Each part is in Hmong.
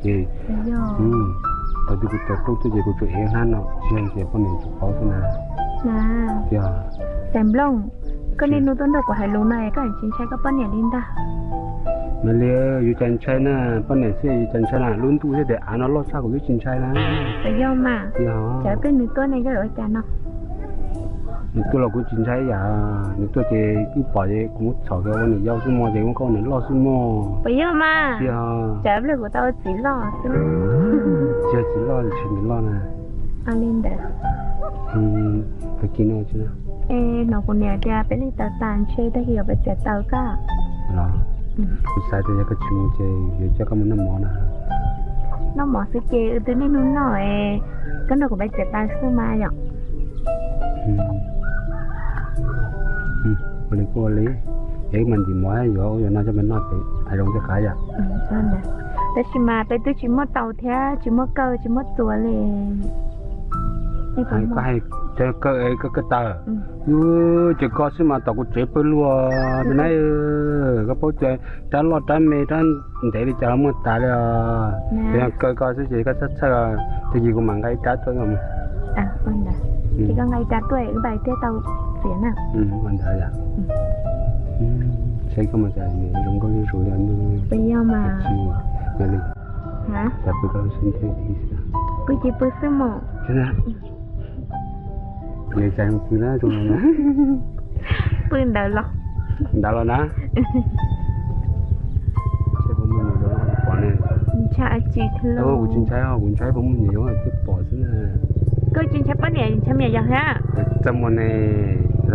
Thaum twg kuv tawm rooj tuaj ces kuv tsuas ev hnab no, tsis yog ces poj niam tsuas paub xwb na. Tiag. Xeem Nplooj, koj niaj hnub tuaj nrog kuv hais lus no es koj tsis ntshai koj poj niam li ntag. Mas li, yuav cas ntshai na, poj niam xwb yuav cas ntshai na, lub ntuj thiab daim av no loj tshaj kuv twb tsis ntshai na. Puas yog mas? Cas peb nws tuaj ne koj ua cas no? Nws tuaj los kuv tsis ntshai ib yam, nws tuaj ces wb pom ces kuv muab txhom kiag ua niam yau xwb mog, ces muab koj ua niam loj xwb mog. Puas yog mas? Tiag. Cas pliag kuv tau ua txiv loj xwb. Tsis yog txiv loj, tsis niam loj na. Li ntawd. Tag kis no tsis. Es hnov kuv niam tias peb li taws tas ntshe tag kis yuav peb txiav taws koj. Los, kuv xav tias yog koj tsis mus ces yuav coj koj mus noj mov na. Noj mov xwb ces wb twb niaj hnub noj es koj nrog kuv peb txiav taws xwb mas yom. Ua li kuj ua li, es wb mam ntim mov yuav ub yuav no coj mus noj ces hais zoo thiaj qab yom. Tab sis mas peb twb tsis muaj taus thiab tsis muaj kaw tsis muaj txuas li. Koj hais cov kaw, koj kaw taws. Ces koj xwb mas tom kuv tsev pw luaj peb na. Koj paub tias rab loj rab me rab ntev li cas los muaj tas li os. Ces yog kaw koj xwb ces koj txhob txhawj, tag kis kuv mam nqa ib rab tuaj. Ces koj nqa ib rab tuaj wb pais thiaj tau txiav na. Ua ntawd yom. Saib koj mas cas zoo nkauj zuj zus li. Puas yog mas? Yog li. Xav pw koj lub xub ntiag ib xwb. Pw ces pw xwb mas. Yog cas pw na zoo na. Pw ntawd los. Ntawd los na. Ntshai pom ne. Ntshai tsis, kuv tsis ntshai, kuv ntshai pom muaj niam yau thiaj pom xwb na. Koj tsis ntshai poj niam ntshai me nyuam yaus thiab. Txaj muag ne,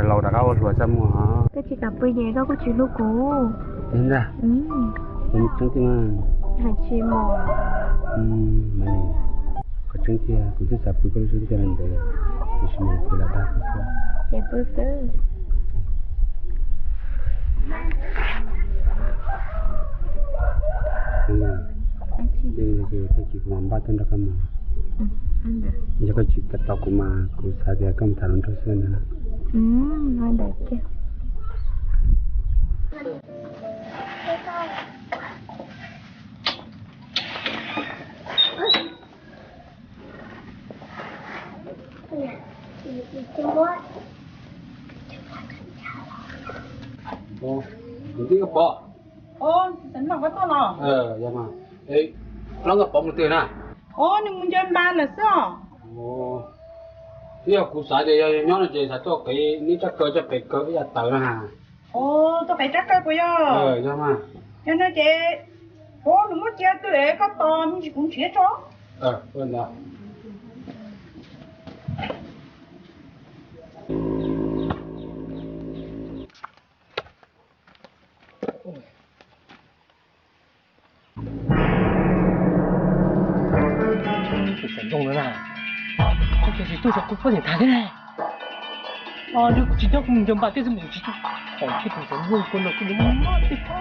laus rov qab ua hluas txaj muag. Koj tsis kam pw ces koj kuj tsis hlub kuv. Ntag. Tseeb tiag mas. Hais tsis mus. Qhov tseeb tiag kuv twb xav pw koj lub xub ntiag li ntawd, tiam sis mas kuv lam dag koj xwb. Ces pw xwb. Yog li ces tag kis kuv mam npaj tuaj nrog koj mus. Yog koj tsis kam tos kuv mas kuv xav tias koj mus tham hluas nraug xwb ntag. Kuv twb pom. Yog mas, Hlob Nkauj Pov mus twg na? Nws mus ncaws npas lawm xwb os. Twb yog kuv xav tias yog nyob no ces xav tuaj qiv neb rab kaw coj pem kaw ib yam tawv na. Tuaj qiv rab kaw puas yog? Yog mas. Yog no ces, ua nws muab cia twg es koj tos me ntsis kuv nrhiav tso. Xeem Nplooj no na, koj tsis tuaj saib kuv poj niam tag thiab ne. Nws tsis coj kuv mus ncaws npas tej xwb mus tsis tuaj. Qhov thiab tus Xeem Nplooj ko no kuj yuav muaj tej ko.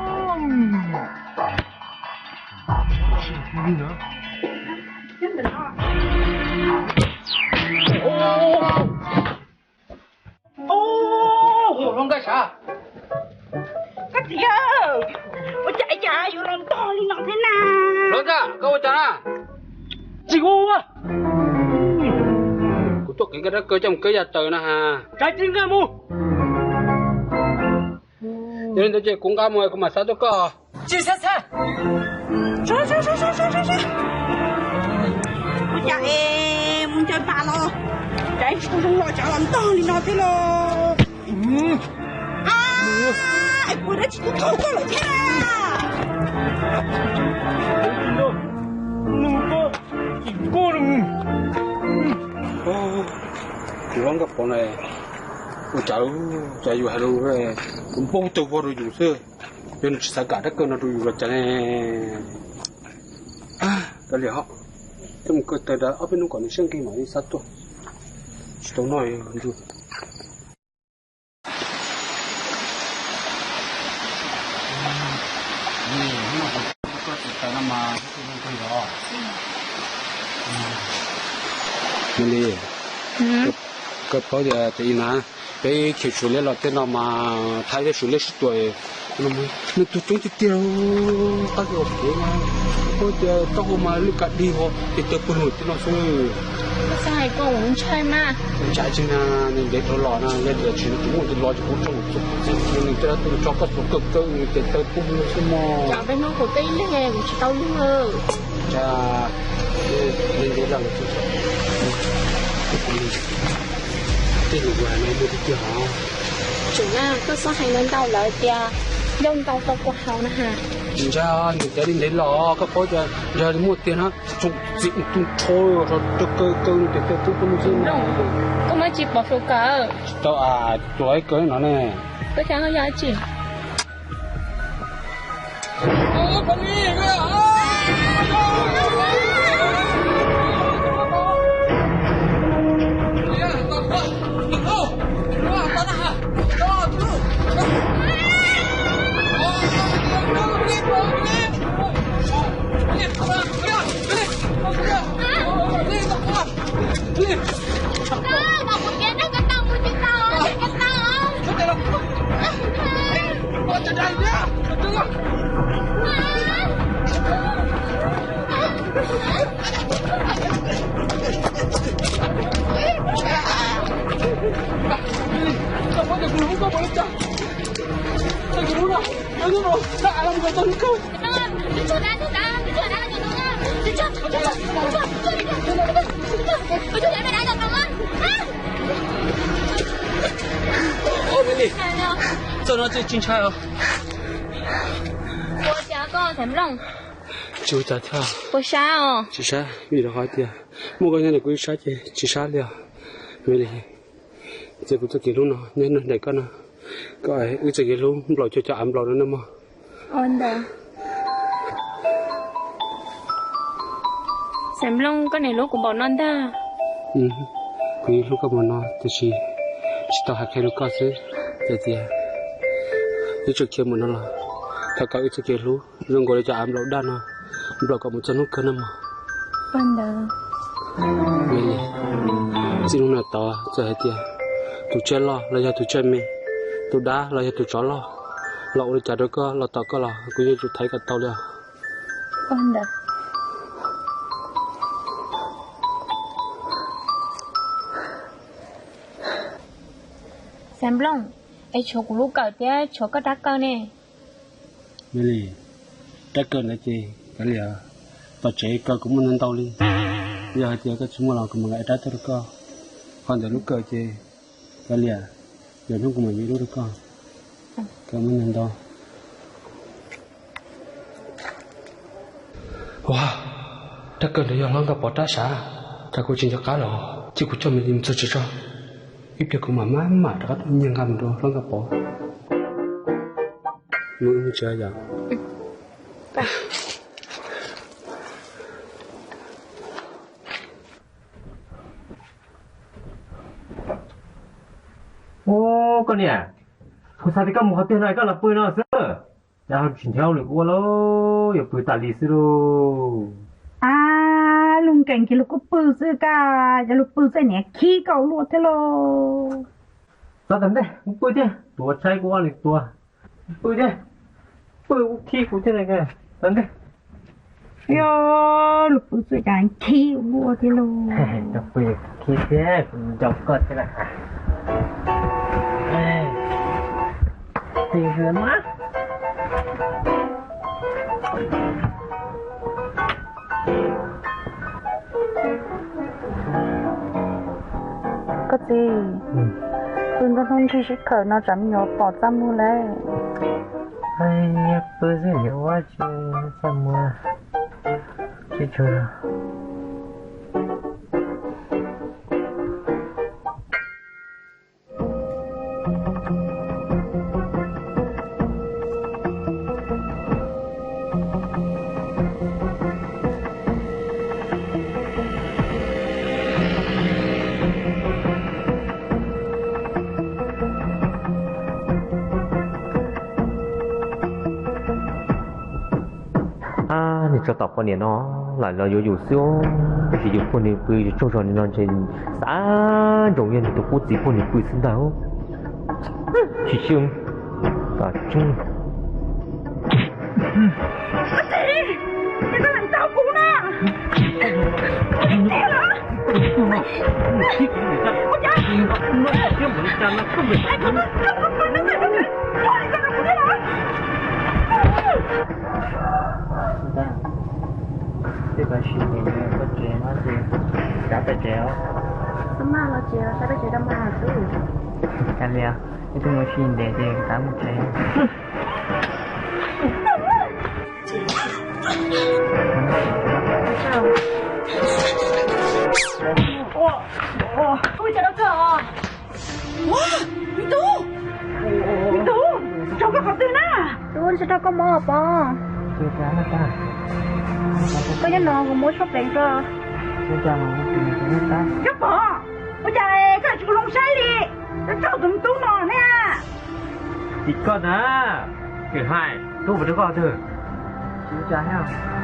Hluas nkauj sav, koj txiv, ua cas cas yuav los ntog li no thiab na? Hluas nkauj, koj ua cas na? Tsis ua. Kuv tuaj qiv koj rab kaw coj mus kaw ib yam tawv na has. Kav tsij nqa mus. Yog li ntawd ces kuv nqa mus kuv mam xa tuaj koj. Tsis xav xav. Ua cas es mus ncaws npas los, cas tsis tau zoo los cas los ntog li no thiab los. Es puas dab tsis tau thauj koj lawm thiab na? Tus hlob Nkauj Pov na, ua cas, cas yus hais lus kuv npau taws vog rau yus xwb, yog nws tsis xav kam rab kaw no rau yus los cas ne? Kav liam ho, coj mus kaw taws rau ob peb hnub kom nws siab nqig mam li xa tuaj. Tsis tau noj ntuj. Li, koj paub tias ib na, peb khiav Suav liab los tej no mas thaj thiab Suav liab sib tua, nws tuag coob tiag tiag, qab ua kev na. Ua cas taub hau mas lwj ka dig ho ces tawg pug lug tim no xwb. Koj xav hais koj ua ntshai mas. Ntshai tsis na, nws ntev dhau los na, yog tias tsis nws tus muaj tus lo tsis pub tso txim nws coj tus tso koj tus kawg kawg nws ces tawg pug lug xwb mog. Cov peb hnub kuv peb ib leeg kuv tsis tau lug. Ntshai, ntev ntev los lawm xwb. Tej lus kuv hais no muaj tiag tiag hos? Tseem na, koj txhob hais ntau ntau lawm tias yog ntau tau kua haus na has. Tsis ntshai, nws cov li ntev los koj paub tias yog li muaj tiag na, tsoom txim tu nrho rau kawg kawg nws ces tawg pug lug xwb. Koj muab tsis pom saum kawm. Tsis tau as, tuav ib kawm no ne. Koj xav yog dab tsi? Txoj no tsis ntshai os. Ua cas koj Xeem Nplooj? Tsis ua cas thiab. Puas sab os? Tsis sab, vim rau qhov tias muaj koj nyob ntawm kuv ib sab ces tsis sab li os. Me li, ces kuv txoj kev hlub no nyob ntawm koj no, koj wb txoj kev hlub nplaum cuag cov av nplaum no na mog. Ua ntawd. Xeem Nplooj, koj niam hlub kuv npaum no ntag. Kuv yeej hlub koj npaum no tiam sis tsis tau hais qhia rau koj xwb. Ces tias wb tseem khiav mus no los thov kom wb txoj kev hlub zoo nkaus li cov av nplaum daj no, nplaum kom mus txog hnub kawg na mog. Ua ntawd. Me li, txij hnub no tod txawm hais tias tus tsiaj loj los yog tus tsiaj me, tus dab los yog tus tsov loj, los ua li cas rau koj los tom koj los kuv yeej tsum thaiv kom tau li os. Ua ntawd. Xeem Nplooj, es tshuav kuv lub kawm thiab tshuav koj rab kawm ne. Me li, rab kawm ntawd ces kav liam, tom tsev kawm kuv muaj ntau ntau li. Yog hais tias koj tsis muaj los kuv mam li ev rab tuaj rau koj. Qhov ntawm lub kawm ces kav liam, lwm hnub kuv mam yuav ib lub rau koj. Kawm muaj ntau ntau. Ua, rab kawm ntawd yog hlob Nkauj Pov rab sav, cas kuv tsis nco qab los, cia kuv coj me li mus txog tsev tso. Ib pliag kuv mam maj mam rov qab tuaj nyiag nqa mus rau hlob Nkauj Pov. Mus wb mus tsev yom. Ua, koj niam, kuv xav tias koj mus qhov twg no koj los pw no xwb. Cas tsis nrhiav hauj lwm ua lauj, yuav pw tas li xwb lauj. A, luag nkees kiag luag kuj pw xwb, koj cov luag pw xwb niam khib koj ua luaj thiab lauj. Txhob tas ntej, kuv pw thiab, tuav tshaib kuv ua li tuag. Kuv pw thiab, pw kuv khib kuv thiab, tas ntej. Yog luag pw xwb cas khib ua luaj thiab lauj. Pw khib thiab, kuv nco koj thiab na. Tig mas. Koj txiv, pw nruab hnub nrig sib khawm no tsam me nyuam pom txaj muag lawm. Pw xwb niam ua tsis txaj muag. Ab, nws tso tom poj niam no lawm los yuav yus xwb, tab sis yus poj niam pw tsaug zog li no ntshe xav ntsoov yog nws tus qub txiv poj niam pw xwb ntag. Tsis tseeb, tsis tseeb. Tej pab sim ntes koj tsev no ces kav peb tsev os. Koj maj los tsev, kav peb tsev tau mas tub. Kav liam, ib tug mus sim ntes ces kav mus tsev. Ua, ua, ua, ua, me tub, me tub, rau koj qhov twg na? Tub, ntshe rau koj mob pov. Koj nyob no kuv muab tshuaj pleev rau. Koj pom, ua cas koj tsis los saib li, koj raug tus tub no ne. Tim koj na, tim hais tub puas rau koj twg?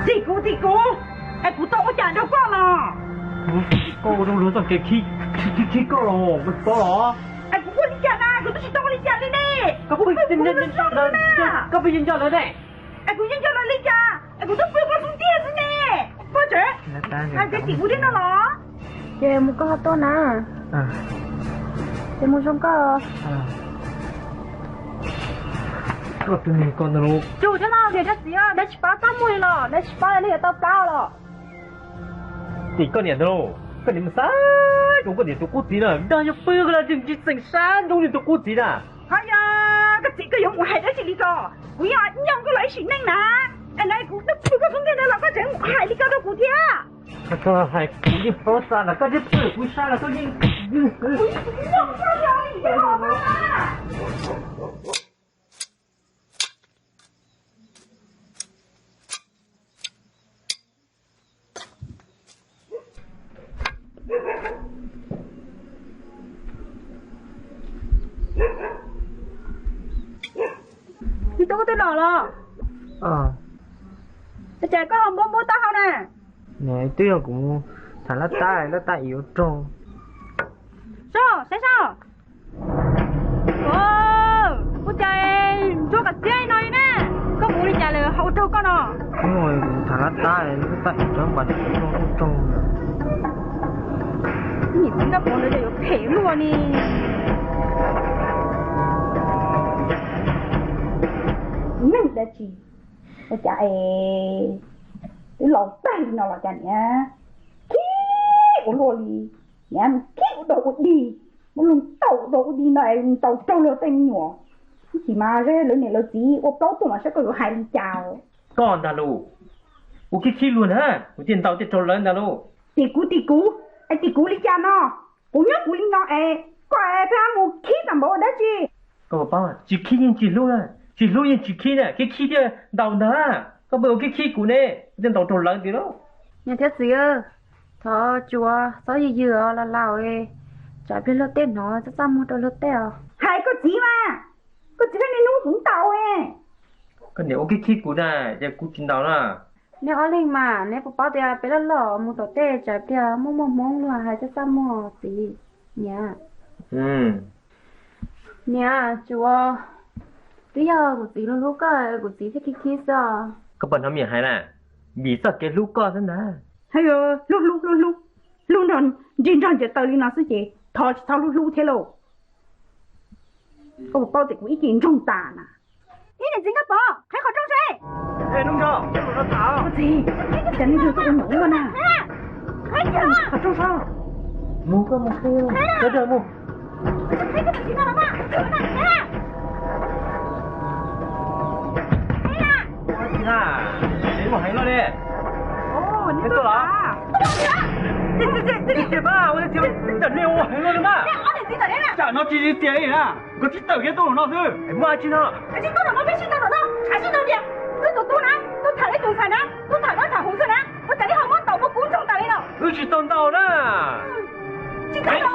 Tim kuv, tim kuv, es kuv tau ua cas rau koj no? Koj ua rau luag txoj kev khib, khib koj los koj tsis paub los? Es kuv ua li cas na, kuv twb tsis tau ua li cas li ne. Koj pheej yeej nco lawv ne. Es kuv yeej nco lawv li cas, es kuv twb pw koj xub ntiag xwb ne. Pog tsev, hais tias tim kuv li no los? Ces mus koj ho tuaj na. Ces mus zoo koj. Koj tus niag ko ntag lauj. Tsum thiab los niam thiab txiv, neb tsis paub txaj muag li los neb tsis paub nej yuav tau plaub los. Tim koj niam ntag lauj, koj niam mus xav zoo koj niam tus qub txiv na, dag yuav pw koj los tseem tsis txeem sab zoo niam tus qub txiv na. Ho yog koj txiv koj yuav mus hais dab tsi li ko, kuv yeej nco koj los ib sim neej na. Es na kuv twb pw koj xub ntiag ntawd los koj tseem mus hais li ko rau kuv thiab. Koj hais kuv yeej paub txog los koj twb pw kuv sab los koj yeej Tsis tau koj twb los los? Cas koj ho npuab npuab taub hau na? Twb yog kuv tham laj tab, laj tab ib ua raug. Soj, saib soj. Ua cas ntsuag kom txiab no li na? Koj mus ua li cas lawm ho ua raug koj no? Kuv tham laj tab, laj tab ib rab npas ua raug. Niam txiv Nkaj Pov ntawd yuav phem luaj ni. Neeg dab tsi, ua cas es twb laus tag li no los cas niam khib ua luaj li. Niam mus khib ua dog ua dig, muab luag ntaus ua dog ua dig no es ntaus raug luag tej me nyuam. Ib chim mas lawv niam lawv txiv ua plaub tuaj mas saib koj yuav hais li cas. Koj ntag lauj, ua khib khib luag na, kuv thiaj ntaus thiaj raug lawv ntag lauj. Tim kuv, tim kuv, es tim kuv li cas no? Kuv nyob kuv li no es koj es pheej mus khib tag npaum ua dab tsi? Koj puas paub, tsis khib yeej tsis hlub, tsis hlub yeej tsis khib na, khib khib thiaj ntaus ntag. Koj pheej ua khib khib kuv ne, kuv thiaj ntaus raug lawv ntag lauj. Niam thiab txiv, thov tsuav txhob yws yws os laus laus, tsam pliag luag tej hnov txaj txaj muag rau luag tej os. Hais koj txiv mas, koj txiv pheej niaj hnub kuv ntaus. Koj niam ua khib khib kuv na, ces kuv tsis ntaus na. Neb ob leeg mas neb puas paub tias peb loj loj mus tom tej tsam pliag muaj muaj hmoob luag hais txaj txaj muag txiv. Niam, niam, tsuav, twb yog kuv txiv hlub hlub koj, kuv txiv thiaj khib khib xwb os. Koj puas hnov niam hais na, vim txoj kev hlub koj xwb ntag. Hais hlub hlub hlub hlub, hlub nrog nrig nrog ncaws taw li no xwb ces thov tsis txhob hlub hlub thiab lauj. Koj puas paub tias kuv ib ce ntsoog tas na. Ib niam txiv Nkaj Pov, qheb qhov rooj seb. Koj txiv, cas nws yog koj ua nyuam ua na? Qheb qhov rooj seb. Mus koj mus qheb, sawv daws mus. Heev los li. Tsam no tsis tias li na, koj tsis tawm kiag tuaj no xwb. Muaj tsis no. Wb tsis tau ntaus na, wb tham li tus ntxhais na, wb tham dab tham huv xwb na, ua cas li ho muab ntaus muab kub ntsoog tas li no? Wb tsis tau ntaus na. Tsis tau ntaus.